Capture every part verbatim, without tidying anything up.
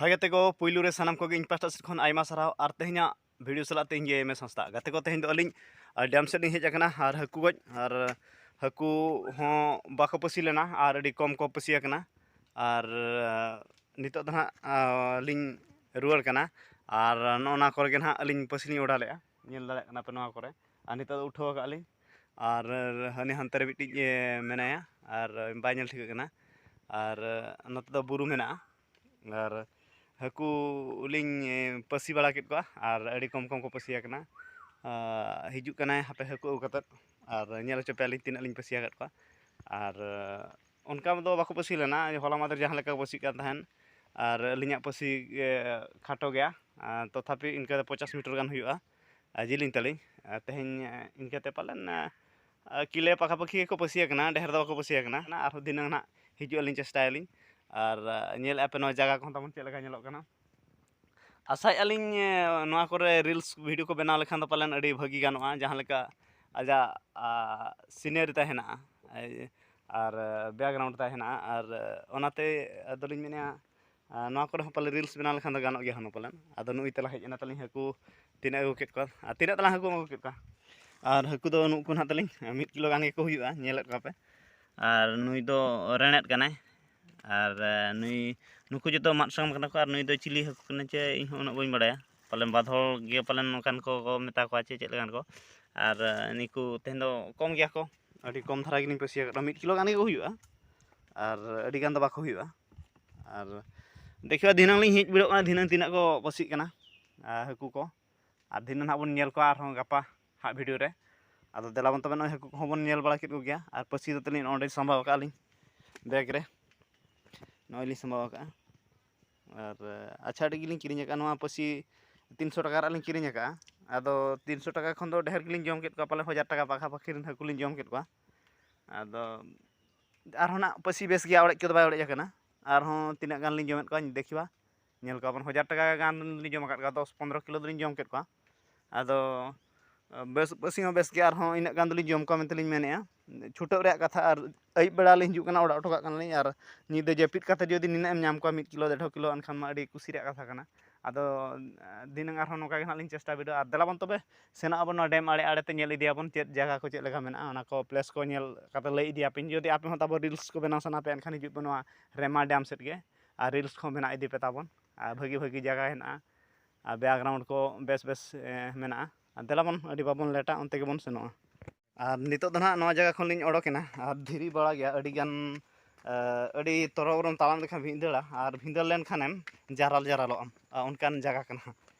ᱦᱳᱭ ᱜᱟᱛᱮ ᱠᱚ, ᱯᱩᱭᱞᱩ ᱨᱮ ᱥᱟᱱᱟᱢ ᱠᱚᱜᱮ ᱤᱧ ᱯᱟᱦᱴᱟ ᱥᱮᱫ ᱠᱷᱚᱱ ᱟᱭᱢᱟ ᱥᱟᱨᱦᱟᱣ ᱟᱨ ᱛᱮᱦᱮᱧᱟᱜ video ᱥᱟᱞᱟᱜ ᱛᱮ ᱤᱧ ᱜᱮ ᱮᱢ ᱮ ᱥᱟᱸᱥᱛᱟ᱾ ᱜᱟᱛᱮ ᱠᱚ, ᱛᱮᱦᱮᱧ ᱫᱚ ᱟᱹᱞᱤᱧ, ᱟᱨ, ᱰᱮᱢ ᱥᱮᱫ ᱞᱤᱧ ᱦᱮᱡ ᱟᱠᱟᱱᱟ ᱟᱨ ᱦᱟᱹᱠᱩ ᱜᱚᱡ, ᱟᱨ ᱦᱟᱹᱠᱩ ᱦᱚᱸ ᱵᱟᱠᱚ ᱯᱟᱹᱥᱤ ᱞᱮᱱᱟ ᱟᱨ ᱟᱹᱰᱤ ᱠᱚᱢ ᱠᱚ ᱯᱟᱹᱥᱤ ᱟᱠᱟᱱᱟ᱾ ᱟᱨ, ᱟᱨ ᱱᱤᱛᱚᱜ ᱫᱚ ᱱᱟᱦᱟᱜ, ᱟᱨ, ᱞᱤᱧ ᱨᱩᱣᱟᱹᱲ ᱠᱟᱱᱟ᱾ ᱟᱨ ᱱᱚᱜᱼᱚ ᱱᱚᱣᱟ ᱠᱚᱨᱮ ᱜᱮ ᱱᱟᱦᱟᱜ ᱟᱹᱞᱤᱧ ᱯᱟᱹᱥᱤ ᱞᱤᱧ ᱚᱰᱟᱣ ᱞᱮᱫᱼᱟ, ᱧᱮᱞ ᱫᱟᱲᱮᱭᱟᱜ ᱠᱟᱱᱟ ᱯᱮ ᱱᱚᱣᱟ ᱠᱚᱨᱮ᱾ ᱟᱨ ᱱᱤᱛᱚᱜ ᱫᱚ ᱩᱴᱷᱟᱹᱣ ᱟᱠᱟᱫ ᱞᱤᱧ᱾ ᱟᱨ ᱦᱟᱹᱱᱤ ᱦᱟᱱᱛᱮ ᱨᱮ ᱢᱤᱫᱴᱤᱡ, ᱮ, ᱢᱮᱱᱟᱭᱟ ᱟᱨ ᱵᱟᱭ ᱧᱮᱞ ᱴᱷᱤᱠᱟᱹᱜ ᱠᱟᱱᱟ᱾ ᱟᱨ ᱱᱚᱛᱮ ᱫᱚ ᱵᱩᱨᱩ ᱢᱮᱱᱟᱜᱼᱟ᱾ ᱟᱨ ᱦᱟᱹᱠᱩ ᱞᱤᱧ, ᱮ, ᱯᱟᱹᱥᱤ ᱵᱟᱲᱟ ᱠᱮᱫ ᱠᱚᱣᱟ ᱟᱨ ᱟᱹᱰᱤ ᱠᱚᱢ ᱠᱚᱢ ᱠᱚ ᱯᱟᱹᱥᱤ ᱟᱠᱟᱱᱟ᱾ ᱟᱨ ᱦᱤᱡᱩᱜ ᱠᱟᱱᱟᱭ ᱦᱟᱯᱮ ᱦᱟᱹᱠᱩ ᱟᱹᱜᱩ ᱠᱟᱛᱮᱫ ᱟᱨ ᱧᱮᱞ ᱦᱚᱪᱚ ᱯᱮᱭᱟᱞᱤᱧ ᱛᱤᱱᱟᱹᱜ ᱞᱤᱧ ᱯᱟᱹᱥᱤ ᱟᱠᱟᱫ ᱠᱚᱣᱟ᱾ ᱟᱨ ᱚᱱᱠᱟ ᱫᱚ ᱵᱟᱠᱚ ᱯᱟᱹᱥᱤ ᱞᱮᱱᱟ, ᱦᱚᱞᱟ ᱢᱟᱫᱷᱮᱨ ᱡᱟᱦᱟᱸ ᱞᱮᱠᱟ ᱠᱚ ᱯᱟᱹᱥᱤᱜ ᱠᱟᱱ ᱛᱟᱦᱮᱸᱫ᱾ ᱟᱨ ᱟᱹᱞᱤᱧᱟᱜ ᱯᱟᱹᱥᱤ ᱜᱮ ᱠᱷᱟᱴᱚ ᱜᱮᱭᱟ, ᱟᱨ ᱛᱚᱛᱷᱟᱯᱤ ᱤᱱᱠᱟᱹ ᱫᱚ ᱯᱚᱧᱪᱟᱥ ᱢᱤᱴᱟᱨ ᱜᱟᱱ ᱦᱩᱭᱩᱜᱼᱟ, ᱟᱨ ᱡᱮᱞᱮᱧ ᱛᱟᱹᱞᱤᱧ᱾ ᱟᱨ ᱛᱮᱦᱮᱧ, ᱟᱨ ᱤᱱᱠᱟᱹᱛᱮ ᱯᱟᱞᱮᱱ, ᱟᱨ ᱠᱤᱞᱮ ᱯᱟᱠᱟᱯᱟᱠᱤ ᱜᱮᱠᱚ ᱯᱟᱹᱥᱤ ᱟᱠᱟᱱᱟ, ᱰᱷᱮᱨ ᱫᱚ ᱵᱟᱠᱚ ᱯᱟᱹᱥᱤ ᱟᱠᱟᱱᱟ᱾ ᱟᱨᱦᱚᱸ ᱫᱷᱤᱱᱟᱹᱝ ᱱᱟᱦᱟᱜ ᱦᱤᱡᱩᱜ ᱟᱹᱞᱤᱧ, ᱪᱮᱥᱴᱟᱭᱟᱞᱤᱧ᱾ ᱟᱨ, ᱟᱨ ᱧᱮᱞᱮᱫᱼᱟ ᱯᱮ ᱱᱚᱣᱟ ᱡᱟᱭᱜᱟ ᱠᱚᱦᱚᱸ ᱛᱟᱵᱚᱱ ᱪᱮᱫ ᱞᱮᱠᱟ ᱧᱮᱞᱚᱜ ᱠᱟᱱᱟ᱾ ᱟᱥᱟᱭᱮᱫᱼᱟ ᱞᱤᱧ, ᱮ, ᱱᱚᱣᱟ ᱠᱚᱨᱮ reels video ᱠᱚ ᱵᱮᱱᱟᱣ ᱞᱮᱠᱷᱟᱱ ᱫᱚ ᱯᱟᱞᱮᱱ ᱟᱹᱰᱤ ᱵᱷᱟᱹᱜᱤ ᱜᱟᱱᱚᱜᱼᱟ, ᱡᱟᱦᱟᱸ ᱞᱮᱠᱟ ᱟᱡᱟᱜ, ᱟ, scenery ᱛᱟᱭ ᱦᱮᱱᱟᱜᱼᱟ, ᱮ, ᱟᱨ, ᱮ, background ᱛᱟᱭ ᱦᱮᱱᱟᱜᱼᱟ᱾ ᱟᱨ, ᱮ, ᱚᱱᱟᱛᱮ ᱟᱫᱚᱞᱤᱧ ᱢᱮᱱᱮᱫᱼᱟ, ᱟ, ᱱᱚᱣᱟ ᱠᱚᱨᱮ ᱦᱚᱸ ᱯᱟᱞᱮ reels ᱵᱮᱱᱟᱣ ᱞᱮᱠᱷᱟᱱ ᱫᱚ ᱜᱟᱱᱚᱜ ᱜᱮᱭᱟ ᱦᱩᱱᱟᱹᱝ ᱯᱟᱞᱮᱱ᱾ ᱟᱫᱚ ᱱᱩᱭ ᱛᱟᱞᱟ ᱦᱮᱡ ᱮᱱᱟ ᱛᱟᱞᱤᱧ ᱦᱟᱹᱠᱩ, ᱛᱤᱱᱟᱹᱜ ᱟᱹᱜᱩ ᱠᱮᱫ ᱠᱚᱣᱟ, ᱟᱨ ᱛᱤᱱᱟᱹᱜ ᱛᱟᱞᱟᱝ ᱦᱟᱹᱠᱩᱢ ᱟᱹᱜᱩ ᱠᱮᱫ ᱠᱚᱣᱟ? ᱟᱨ ᱦᱟᱹᱠᱩ ᱫᱚ ᱱᱩᱠᱩ ᱱᱟᱦᱟᱜ ᱛᱟᱞᱤᱧ ᱢᱤᱫ ᱠᱤᱞᱳ ᱜᱟᱱ ᱜᱮᱠᱚ ᱦᱩᱭᱩᱜᱼᱟ, ᱧᱮᱞᱮᱫ ᱠᱚᱣᱟ ᱯᱮ᱾ ᱟᱨ ᱱᱩᱭ ᱫᱚ ᱨᱮᱲᱮᱫ ᱠᱟᱱᱟᱭ᱾ ᱟᱨ, ᱮ, ᱱᱩᱭ, ᱱᱩᱠᱩ ᱡᱚᱛᱚ ᱢᱟᱫ ᱥᱟᱠᱟᱢ ᱠᱟᱱᱟ ᱠᱚ, ᱟᱨ ᱱᱩᱭ ᱫᱚ ᱪᱤᱞᱤ ᱦᱟᱹᱠᱩ ᱠᱟᱱᱟ ᱪᱮ ᱤᱧ ᱦᱚᱸ ᱩᱱᱟᱹᱜ ᱵᱟᱹᱧ ᱵᱟᱲᱟᱭᱟ᱾ ᱯᱟᱞᱮᱱ ᱵᱟᱫᱷᱚᱲ ᱜᱮ ᱯᱟᱞᱮᱱ ᱱᱚᱝᱠᱟᱱ ᱠᱚ, ᱠᱚ ᱢᱮᱛᱟ ᱠᱚᱣᱟ ᱪᱮ ᱪᱮᱫ ᱞᱮᱠᱟᱱ ᱠᱚ᱾ ᱟᱨ, ᱮ, ᱱᱩᱠᱩ ᱛᱮᱦᱮᱧ ᱫᱚ ᱠᱚᱢ ᱜᱮᱭᱟ ᱠᱚ, ᱟᱹᱰᱤ ᱠᱚᱢ ᱫᱷᱟᱨᱟ ᱜᱮᱞᱤᱧ ᱯᱟᱹᱥᱤ ᱟᱠᱟᱫ ᱠᱚᱣᱟ, ᱢᱤᱫ ᱠᱤᱞᱳ ᱜᱟᱱ ᱜᱮᱠᱚ ᱦᱩᱭᱩᱜᱼᱟ, ᱟᱨ ᱟᱹᱰᱤ ᱜᱟᱱ ᱫᱚ ᱵᱟᱠᱚ ᱦᱩᱭᱩᱜᱼᱟ᱾ ᱟᱨ ᱫᱮᱠᱷᱤᱵᱟ ᱫᱷᱤᱱᱟᱹᱝ ᱞᱤᱧ ᱦᱮᱡ ᱵᱤᱰᱟᱹᱜ ᱠᱟᱱᱟ, ᱫᱷᱤᱱᱟᱹᱝ ᱛᱤᱱᱟᱹᱜ ᱠᱚ ᱯᱟᱹᱥᱤᱜ ᱠᱟᱱᱟ, ᱟᱨ ᱦᱟᱹᱠᱩ ᱠᱚ᱾ ᱟᱨ ᱫᱷᱤᱱᱟᱹᱝ ᱱᱟᱦᱟᱜ ᱵᱚᱱ ᱧᱮᱞ ᱠᱚᱣᱟ ᱟᱨᱦᱚᱸ ᱜᱟᱯᱟ ᱦᱟᱸᱜ video ᱨᱮ᱾ ᱟᱫᱚ ᱫᱮᱞᱟ ᱵᱚᱱ ᱛᱚᱵᱮ, ᱱᱚᱜᱼᱚᱭ ᱦᱟᱹᱠᱩ ᱠᱚᱦᱚᱸ ᱵᱚᱱ ᱧᱮᱞ ᱵᱟᱲᱟ ᱠᱮᱫ ᱠᱚᱜᱮᱭᱟ᱾ ᱟᱨ ᱯᱟᱹᱥᱤ ᱫᱚ ᱛᱟᱹᱞᱤᱧ ᱱᱚᱸᱰᱮ ᱥᱟᱢᱵᱟᱣ ᱟᱠᱟᱫᱼᱟ ᱞᱤᱧ bag ᱨᱮ, ᱱᱚᱜᱼᱚᱭ ᱞᱤᱧ ᱥᱟᱢᱵᱟᱣ ᱟᱠᱟᱫᱼᱟ᱾ ᱟᱨ, ᱟᱪᱪᱷᱟ, ᱟᱹᱰᱤ ᱜᱮᱞᱤᱧ ᱠᱤᱨᱤᱧ ᱟᱠᱟᱫᱼᱟ ᱱᱚᱣᱟ ᱯᱟᱹᱥᱤ, ᱛᱤᱱᱥᱚ ᱴᱟᱠᱟ ᱨᱮᱱᱟᱜ ᱞᱤᱧ ᱠᱤᱨᱤᱧ ᱟᱠᱟᱫᱼᱟ᱾ ᱟᱫᱚ ᱛᱤᱱᱥᱚ ᱴᱟᱠᱟ ᱠᱷᱚᱱ ᱫᱚ ᱰᱷᱮᱨ ᱜᱮᱞᱤᱧ ᱡᱚᱢ ᱠᱮᱫ ᱠᱚᱣᱟ, ᱯᱟᱞᱮ ᱦᱟᱡᱟᱨ ᱴᱟᱠᱟ ᱯᱟᱠᱷᱟ ᱯᱟᱹᱠᱷᱤ ᱨᱮᱱ ᱦᱟᱹᱠᱩ ᱞᱤᱧ ᱡᱚᱢ ᱠᱮᱫ ᱠᱚᱣᱟ᱾ ᱟᱫᱚ ᱟᱨᱦᱚᱸ ᱱᱟᱜ ᱯᱟᱹᱥᱤ ᱵᱮᱥ ᱜᱮᱭᱟ, ᱚᱲᱮᱡ ᱠᱚᱫᱚ ᱵᱟᱭ ᱚᱲᱮᱡ ᱟᱠᱟᱱᱟ᱾ ᱟᱨᱦᱚᱸ ᱛᱤᱱᱟᱹᱜ ᱜᱟᱱ ᱞᱤᱧ ᱡᱚᱢᱮᱫ ᱠᱚᱣᱟ ᱫᱮᱠᱷᱤᱵᱟ, ᱧᱮᱞ ᱠᱚᱣᱟ ᱵᱚᱱ᱾ ᱦᱟᱡᱟᱨ ᱴᱟᱠᱟ ᱜᱟᱱ ᱞᱤᱧ ᱡᱚᱢ ᱟᱠᱟᱫ ᱠᱚᱣᱟ, ᱫᱚᱥ ᱯᱚᱱᱨᱚ ᱠᱤᱞᱳ ᱫᱚᱞᱤᱧ ᱡᱚᱢ ᱠᱮᱫ ᱠᱚᱣᱟ᱾ ᱟᱫᱚ ᱵᱮᱥ, ᱵᱮᱥᱤ ᱦᱚᱸ ᱵᱮᱥ ᱜᱮ, ᱟᱨᱦᱚᱸ ᱤᱱᱟᱹᱜ ᱜᱟᱱ ᱫᱚᱞᱤᱧ ᱡᱚᱢ ᱠᱚᱣᱟ ᱢᱮᱱᱛᱮᱞᱤᱧ ᱢᱮᱱᱮᱫᱼᱟ᱾ ᱪᱷᱩᱴᱟᱹᱜ ᱨᱮᱭᱟᱜ ᱠᱟᱛᱷᱟ, ᱟᱨ ᱟᱹᱭᱩᱵ ᱵᱮᱲᱟ ᱞᱤᱧ ᱦᱤᱡᱩᱜ ᱠᱟᱱᱟ, ᱚᱲᱟᱜ ᱚᱴᱚ ᱠᱟᱜ ᱠᱟᱱᱟᱞᱤᱧ, ᱟᱨ ᱧᱤᱫᱟᱹ ᱡᱟᱹᱯᱤᱫ ᱠᱟᱛᱮ ᱡᱩᱫᱤ ᱱᱤᱱᱟᱹᱜ ᱮᱢ ᱧᱟᱢ ᱠᱚᱣᱟ, ᱢᱤᱫ ᱠᱤᱞᱳ, ᱰᱮᱲ ᱠᱤᱞᱳ, ᱮᱱᱠᱷᱟᱱ ᱢᱟ ᱟᱹᱰᱤ ᱠᱩᱥᱤ ᱨᱮᱭᱟᱜ ᱠᱟᱛᱷᱟ ᱠᱟᱱᱟ᱾ ᱟᱫᱚ ᱫᱷᱤᱱᱟᱹᱝ ᱟᱨᱦᱚᱸ ᱱᱚᱝᱠᱟ ᱜᱮ ᱱᱟᱦᱟᱜ ᱞᱤᱧ ᱪᱮᱥᱴᱟ ᱵᱤᱰᱟᱹᱣᱟ᱾ ᱟᱨ ᱫᱮᱞᱟ ᱵᱚᱱ ᱛᱚᱵᱮ, ᱥᱮᱱᱚᱜ ᱟᱵᱚᱱ ᱱᱚᱣᱟ ᱰᱮᱢ ᱟᱲᱮ ᱟᱲᱮ ᱛᱮ, ᱧᱮᱞ ᱤᱫᱤᱭᱟᱵᱚᱱ ᱪᱮᱫ ᱡᱟᱭᱜᱟ ᱠᱚ ᱪᱮᱫ ᱞᱮᱠᱟ ᱢᱮᱱᱟᱜᱼᱟ, ᱚᱱᱟ ᱠᱚ ᱯᱞᱮᱥ ᱠᱚ ᱧᱮᱞ ᱠᱟᱛᱮ ᱞᱟᱹᱭ ᱤᱫᱤᱭᱟᱯᱮ᱾ ᱡᱩᱫᱤ ᱟᱯᱮ ᱦᱚᱸ ᱛᱟᱵᱚ ᱨᱤᱞᱥ ᱠᱚ ᱵᱮᱱᱟᱣ ᱥᱟᱱᱟ ᱯᱮᱭᱟ, ᱮᱱᱠᱷᱟᱱ ᱦᱤᱡᱩᱜ ᱯᱮ ᱱᱚᱣᱟ ᱨᱮᱢᱟ ᱰᱮᱢ ᱥᱮᱫ ᱜᱮ, ᱟᱨ ᱨᱤᱞᱥ ᱠᱚᱦᱚᱸ ᱵᱮᱱᱟᱣ ᱤᱫᱤ ᱯᱮ ᱛᱟᱵᱚᱱ᱾ ᱟᱨ ᱵᱷᱟᱹᱜᱤ ᱵᱷᱟᱹᱜᱤ ᱡᱟᱭᱜᱟ ᱦᱮᱱᱟᱜᱼᱟ, ᱟᱨ ᱵᱮᱠᱜᱨᱟᱣᱩᱱᱰ ᱠᱚ ᱵᱮᱥ ᱵᱮᱥ, ᱮ, ᱢᱮᱱᱟᱜᱼᱟ᱾ ᱟᱨ ᱫᱮᱞᱟ ᱵᱚᱱ, ᱟᱹᱰᱤ ᱵᱟᱵᱚᱱ ᱞᱮᱴᱟ, ᱚᱱᱛᱮ ᱜᱮᱵᱚᱱ ᱥᱮᱱᱚᱜᱼᱟ᱾ ᱟᱨ ᱱᱤᱛᱚᱜ ᱫᱚ ᱱᱟᱦᱟᱜ ᱱᱚᱣᱟ ᱡᱟᱭᱜᱟ ᱠᱷᱚᱱ ᱞᱤᱧ ᱚᱰᱚᱠᱮᱱᱟ, ᱟᱨ ᱫᱷᱤᱨᱤ ᱵᱟᱲᱟ ᱜᱮᱭᱟ ᱟᱹᱰᱤ ᱜᱟᱱ, ᱮ, ᱟᱹᱰᱤ ᱛᱚᱨᱚᱵᱚᱨᱚᱢ ᱛᱟᱲᱟᱢ ᱞᱮᱠᱷᱟᱱ ᱵᱷᱤᱸᱫᱟᱹᱲᱟ, ᱟᱨ ᱵᱷᱤᱸᱫᱟᱹᱲ ᱞᱮᱱᱠᱷᱟᱱᱮᱢ ᱡᱟᱨᱟᱞ ᱡᱟᱨᱟᱞᱚᱜ ᱟᱢ, ᱟᱨ ᱚᱱᱠᱟᱱ ᱡᱟᱭᱜᱟ ᱠᱟᱱᱟ᱾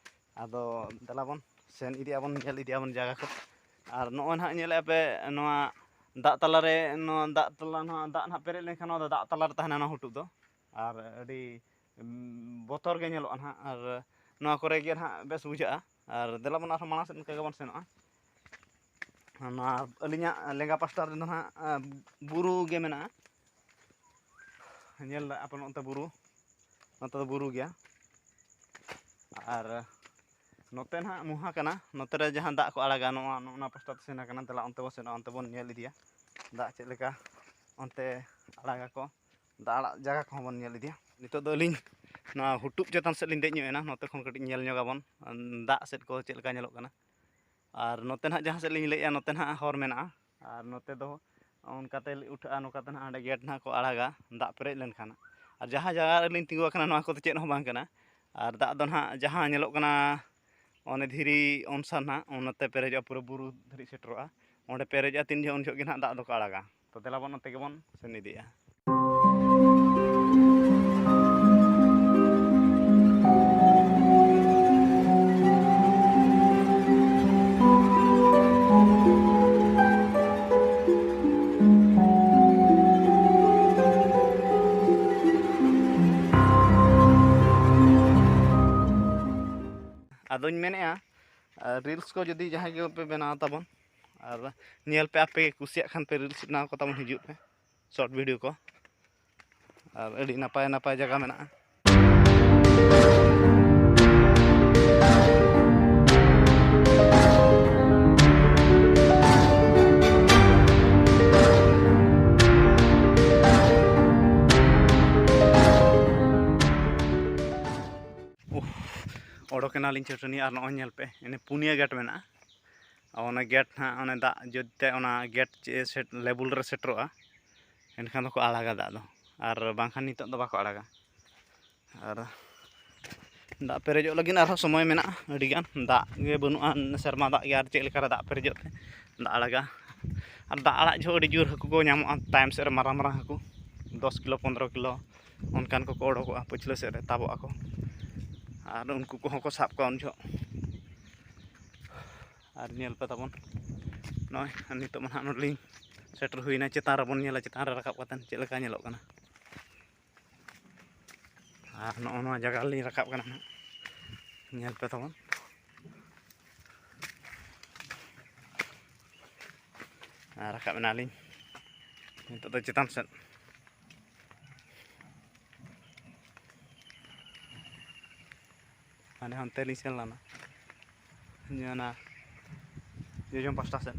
ᱟᱫᱚ ᱫᱮᱞᱟ ᱵᱚᱱ ᱥᱮᱱ ᱤᱫᱤᱜ ᱟᱵᱚᱱ, ᱧᱮᱞ ᱤᱫᱤᱜ ᱟᱵᱚᱱ ᱡᱟᱭᱜᱟ ᱠᱚ᱾ ᱟᱨ ᱱᱚᱜᱼᱚᱭ ᱱᱟᱦᱟᱜ ᱧᱮᱞᱮᱫᱼᱟ ᱯᱮ, ᱱᱚᱣᱟ ᱫᱟᱜ ᱛᱟᱞᱟᱨᱮ, ᱱᱚᱣᱟ ᱫᱟᱜ ᱛᱟᱞᱟ, ᱱᱚᱣᱟ ᱫᱟᱜ ᱱᱟᱦᱟᱜ ᱯᱮᱨᱮᱡ ᱞᱮᱱᱠᱷᱟᱱ ᱱᱚᱣᱟ ᱫᱚ ᱫᱟᱜ ᱛᱟᱞᱟ ᱨᱮ ᱛᱟᱦᱮᱱᱟ ᱱᱚᱣᱟ ᱦᱩᱴᱩᱜ ᱫᱚ, ᱟᱨ ᱟᱹᱰᱤ, ᱩᱢ, ᱵᱚᱛᱚᱨ ᱜᱮ ᱧᱮᱞᱚᱜᱼᱟ ᱱᱟᱦᱟᱜ, ᱟᱨ ᱱᱚᱣᱟ ᱠᱚᱨᱮ ᱜᱮ ᱱᱟᱦᱟᱜ ᱵᱮᱥ ᱵᱩᱡᱷᱟᱹᱜᱼᱟ᱾ ᱟᱨ ᱫᱮᱞᱟ ᱵᱚᱱ ᱟᱨᱦᱚᱸ ᱢᱟᱲᱟᱝ ᱥᱮᱫ ᱚᱱᱠᱟ ᱜᱮᱵᱚᱱ ᱥᱮᱱᱚᱜᱼᱟ᱾ ᱱᱚᱣᱟ ᱟᱹᱞᱤᱧᱟᱜ ᱞᱮᱸᱜᱟ ᱯᱟᱥᱴᱟ ᱨᱮᱫᱚ ᱱᱟᱦᱟᱜ, ᱟ, ᱵᱩᱨᱩ ᱜᱮ ᱢᱮᱱᱟᱜᱼᱟ᱾ ᱧᱮᱞ ᱫᱟ ᱟᱯᱮ ᱱᱚᱛᱮ ᱵᱩᱨᱩ, ᱱᱚᱛᱮ ᱫᱚ ᱵᱩᱨᱩ ᱜᱮᱭᱟ᱾ ᱟᱨ ᱱᱚᱛᱮ ᱱᱟᱦᱟᱜ ᱢᱩᱦᱟ ᱠᱟᱱᱟ, ᱱᱚᱛᱮ ᱨᱮ ᱡᱟᱦᱟᱸ ᱫᱟᱜ ᱠᱚ ᱟᱲᱟᱜᱟ, ᱱᱚᱣᱟ, ᱱᱚᱜᱼᱚ ᱱᱚᱣᱟ ᱯᱟᱥᱴᱟ ᱛᱮ ᱥᱮᱱ ᱟᱠᱟᱱᱟ᱾ ᱫᱮᱞᱟ ᱚᱱᱛᱮ ᱵᱚᱱ ᱥᱮᱱᱚᱜᱼᱟ, ᱚᱱᱛᱮ ᱵᱚᱱ ᱧᱮᱞ ᱤᱫᱤᱭᱟ ᱫᱟᱜ ᱪᱮᱫ ᱞᱮᱠᱟ ᱚᱱᱛᱮ ᱟᱲᱟᱜᱟᱠᱚ, ᱫᱟᱜ ᱟᱲᱟᱜ ᱡᱟᱭᱜᱟ ᱠᱚᱦᱚᱸ ᱵᱚᱱ ᱧᱮᱞ ᱤᱫᱤᱭᱟ᱾ ᱱᱤᱛᱚᱜ ᱫᱚ ᱟᱹᱞᱤᱧ ᱱᱚᱣᱟ ᱦᱩᱴᱩᱵ ᱪᱮᱛᱟᱱ ᱥᱮᱫ ᱞᱤᱧ ᱫᱮᱡ ᱧᱚᱜ ᱮᱱᱟ, ᱱᱚᱛᱮ ᱠᱷᱚᱱ ᱠᱟᱹᱴᱤᱡ ᱧᱮᱞ ᱧᱚᱜᱟᱵᱚᱱ ᱫᱟᱜ ᱥᱮᱫ ᱠᱚ ᱪᱮᱫ ᱞᱮᱠᱟ ᱧᱮᱞᱚᱜ ᱠᱟᱱᱟ᱾ ᱟᱨ ᱱᱚᱛᱮ ᱱᱟᱦᱟᱜ ᱡᱟᱦᱟᱸ ᱥᱮᱫ ᱞᱤᱧ ᱞᱟᱹᱭᱮᱫᱼᱟ, ᱱᱚᱛᱮ ᱱᱟᱦᱟᱜ ᱦᱚᱨ ᱢᱮᱱᱟᱜᱼᱟ, ᱟᱨ ᱱᱚᱛᱮ ᱫᱚ ᱚᱱᱠᱟᱛᱮ ᱩᱴᱷᱟᱹᱜᱼᱟ, ᱱᱚᱝᱠᱟᱛᱮ ᱱᱟᱦᱟᱜ ᱚᱸᱰᱮ ᱜᱮᱴ ᱱᱟᱦᱟᱜ ᱠᱚ ᱟᱲᱟᱜᱟ ᱫᱟᱜ ᱯᱮᱨᱮᱡ ᱞᱮᱱᱠᱷᱟᱱ᱾ ᱟᱨ ᱡᱟᱦᱟᱸ ᱡᱟᱭᱜᱟ ᱨᱮᱞᱤᱧ ᱛᱤᱸᱜᱩ ᱟᱠᱟᱱᱟ, ᱱᱚᱣᱟ ᱠᱚᱫᱚ ᱪᱮᱫ ᱦᱚᱸ ᱵᱟᱝ ᱠᱟᱱᱟ᱾ ᱟᱨ ᱫᱟᱜ ᱫᱚ ᱱᱟᱦᱟᱜ ᱡᱟᱦᱟᱸ ᱧᱮᱞᱚᱜ ᱠᱟᱱᱟ, ᱚᱱᱮ ᱫᱷᱤᱨᱤ ᱚᱱᱥᱟᱨ ᱱᱟᱦᱟᱜ ᱚᱱᱟᱛᱮ ᱯᱮᱨᱮᱡᱚᱜᱼᱟ, ᱯᱩᱨᱟᱹ ᱵᱩᱨᱩ ᱫᱷᱟᱹᱨᱤᱡ ᱥᱮᱴᱮᱨᱚᱜᱼᱟ᱾ ᱚᱸᱰᱮ ᱯᱮᱨᱮᱡᱚᱜᱼᱟ ᱛᱤᱱ ᱡᱚᱦᱚᱜ, ᱩᱱ ᱡᱚᱦᱚᱜ ᱜᱮ ᱱᱟᱦᱟᱜ ᱫᱟᱜ ᱫᱚᱠᱚ ᱟᱲᱟᱜᱟ᱾ ᱛᱚ ᱫᱮᱞᱟ ᱵᱚᱱ ᱚᱱᱛᱮ ᱜᱮᱵᱚᱱ ᱥᱮᱱ ᱤᱫᱤᱜᱼᱟ᱾ ᱟᱫᱚᱧ ᱢᱮᱱᱮᱫᱼᱟ, ᱨᱤᱞᱥ ᱠᱚ ᱡᱩᱫᱤ ᱡᱟᱦᱟᱸᱭ ᱜᱮᱯᱮ ᱵᱮᱱᱟᱣ ᱛᱟᱵᱚᱱ, ᱟᱨ ᱧᱮᱞ ᱯᱮ, ᱟᱯᱮ ᱠᱩᱥᱤᱭᱟᱜ ᱠᱷᱟᱱ ᱯᱮ, ᱨᱤᱞᱥ ᱵᱮᱱᱟᱣ ᱠᱚ ᱛᱟᱵᱚᱱ, ᱦᱤᱡᱩᱜ ᱯᱮ ᱥᱚᱨᱴ ᱵᱷᱤᱰᱤᱭᱳ ᱠᱚ᱾ ᱟᱨ ᱟᱹᱰᱤ ᱱᱟᱯᱟᱭ ᱱᱟᱯᱟᱭ ᱡᱟᱭᱜᱟ ᱢᱮᱱᱟᱜᱼᱟ᱾ ᱩᱦ, ᱚᱰᱚᱠ ᱮᱱᱟᱞᱤᱧ ᱪᱟᱹᱴᱟᱹᱱᱤ᱾ ᱟᱨ ᱱᱚᱜᱼᱚᱭ ᱧᱮᱞ ᱯᱮ, ᱮᱱᱮ ᱯᱩᱱᱭᱟᱹ ᱜᱮᱴ ᱢᱮᱱᱟᱜᱼᱟ᱾ ᱟᱨ ᱚᱱᱟ ᱜᱮᱴ ᱱᱟᱦᱟᱜ, ᱚᱱᱮ ᱫᱟᱜ ᱡᱩᱫᱤ ᱛᱮ ᱚᱱᱟ ᱜᱮᱴ ᱪᱮ ᱥᱮᱴ ᱞᱮᱵᱩᱞ ᱨᱮ ᱥᱮᱴᱮᱨᱚᱜᱼᱟ, ᱮᱱᱠᱷᱟᱱ ᱫᱚᱠᱚ ᱟᱲᱟᱜᱟ ᱫᱟᱜ ᱫᱚ, ᱟᱨ ᱵᱟᱝᱠᱷᱟᱱ ᱱᱤᱛᱚᱜ ᱫᱚ ᱵᱟᱠᱚ ᱟᱲᱟᱜᱟ᱾ ᱟᱨ ᱫᱟᱜ ᱯᱮᱨᱮᱡᱚᱜ ᱞᱟᱹᱜᱤᱫ ᱟᱨᱦᱚᱸ ᱥᱚᱢᱚᱭ ᱢᱮᱱᱟᱜᱼᱟ ᱟᱹᱰᱤᱜᱟᱱ᱾ ᱫᱟᱜ ᱜᱮ ᱵᱟᱹᱱᱩᱜᱼᱟ, ᱥᱮᱨᱢᱟ ᱫᱟᱜ ᱜᱮ ᱟᱨ ᱪᱮᱫ ᱞᱮᱠᱟᱨᱮ ᱫᱟᱜ ᱯᱮᱨᱮᱡᱚᱜ ᱛᱮ ᱫᱟᱜ ᱟᱲᱟᱜᱟ᱾ ᱟᱨ ᱫᱟᱜ ᱟᱲᱟᱜ ᱡᱚᱦᱚᱜ ᱟᱹᱰᱤ ᱡᱳᱨ ᱦᱟᱹᱠᱩ ᱠᱚ ᱧᱟᱢᱚᱜᱼᱟ, ᱛᱟᱭᱚᱢ ᱥᱮᱫ ᱨᱮ ᱢᱟᱨᱟᱝ ᱢᱟᱨᱟᱝ ᱦᱟᱹᱠᱩ, ᱫᱚᱥ ᱠᱤᱞᱳ, ᱯᱚᱱᱫᱽᱨᱚ ᱠᱤᱞᱳ, ᱚᱱᱠᱟᱱ ᱠᱚᱠᱚ ᱚᱰᱚᱠᱚᱜᱼᱟ, ᱯᱟᱹᱪᱷᱞᱟᱹ ᱥᱮᱫ ᱨᱮ ᱛᱟᱵᱚᱜ ᱟᱠᱚ᱾ ᱟᱨ ᱩᱱᱠᱩ ᱠᱚᱦᱚᱸ ᱠᱚ ᱥᱟᱵ ᱠᱚᱣᱟ ᱩᱱ ᱡᱚᱦᱚᱜ᱾ ᱟᱨ ᱧᱮᱞ ᱯᱮ ᱛᱟᱵᱚᱱ, ᱱᱚᱜᱼᱚᱭ ᱱᱤᱛᱚᱜ ᱢᱟ ᱱᱟᱦᱟᱜ ᱱᱚᱰᱮ ᱞᱤᱧ ᱥᱮᱴᱮᱨ ᱦᱩᱭᱱᱟ᱾ ᱪᱮᱛᱟᱱ ᱨᱮᱵᱚᱱ ᱧᱮᱞᱟ, ᱪᱮᱛᱟᱱ ᱨᱮ ᱨᱟᱠᱟᱵ ᱠᱟᱛᱮ ᱪᱮᱫ ᱞᱮᱠᱟ ᱧᱮᱞᱚᱜ ᱠᱟᱱᱟ᱾ ᱟᱨ ᱱᱚᱜᱼᱚ ᱱᱚᱣᱟ ᱡᱟᱭᱜᱟ ᱨᱮᱞᱤᱧ ᱨᱟᱠᱟᱵ ᱠᱟᱱᱟ ᱱᱟᱦᱟᱜ, ᱧᱮᱞ ᱯᱮ ᱛᱟᱵᱚᱱ᱾ ᱟᱨ ᱨᱟᱠᱟᱵ ᱮᱱᱟᱞᱤᱧ ᱱᱤᱛᱚᱜ ᱫᱚ ᱪᱮᱛᱟᱱ ᱥᱮᱫ᱾ ᱦᱟᱱᱮ ᱦᱟᱱᱛᱮ ᱞᱤᱧ ᱥᱮᱱ ᱞᱮᱱᱟ, ᱚᱱᱟ ᱡᱚᱡᱚᱢ ᱯᱟᱥᱴᱟ ᱥᱮᱫ᱾